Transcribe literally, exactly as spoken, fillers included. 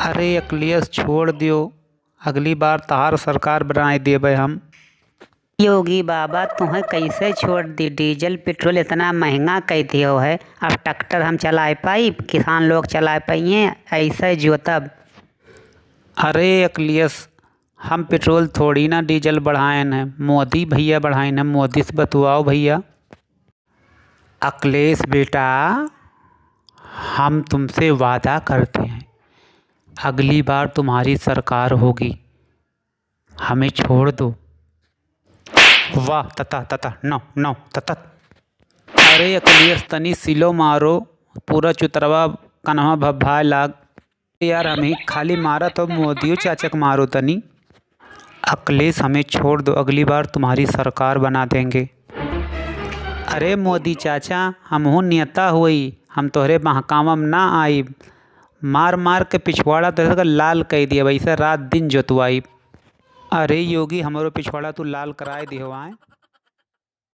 अरे अखिलेश, छोड़ दियो, अगली बार तहार सरकार बनाए देबे हम। योगी बाबा, तुहें कैसे छोड़ दी? डीजल पेट्रोल इतना महंगा कइ दियो है, अब ट्रैक्टर हम चलाए पाइब, किसान लोग चलाए पाइए, ऐसे जोतब। अरे अखिलेश, हम पेट्रोल थोड़ी ना डीजल बढ़ाएन है, मोदी भैया बढ़ाएन है, मोदी से बतवाओ भैया। अखिलेश बेटा, हम तुमसे वादा करते हैं, अगली बार तुम्हारी सरकार होगी, हमें छोड़ दो। वाह, तता, तता, नौ, नौ, तता। अरे अखिलेश, तनी सिलो मारो, पूरा चुतरवा कनवा भभाए लाग। यार, हम ही खाली मारा तो मोदियो चाचा के मारो तनी। अखिलेश, हमें छोड़ दो, अगली बार तुम्हारी सरकार बना देंगे। अरे मोदी चाचा, हमहू नेता होई, हम तोहरे बहकावा में ना आइब। मार मार के पिछवाड़ा तोहरे का लाल कइ दिया, वैसे रात दिन जोतवाइब। अरे योगी, हमरो पिछवाड़ा तू लाल कराए दिहो आए।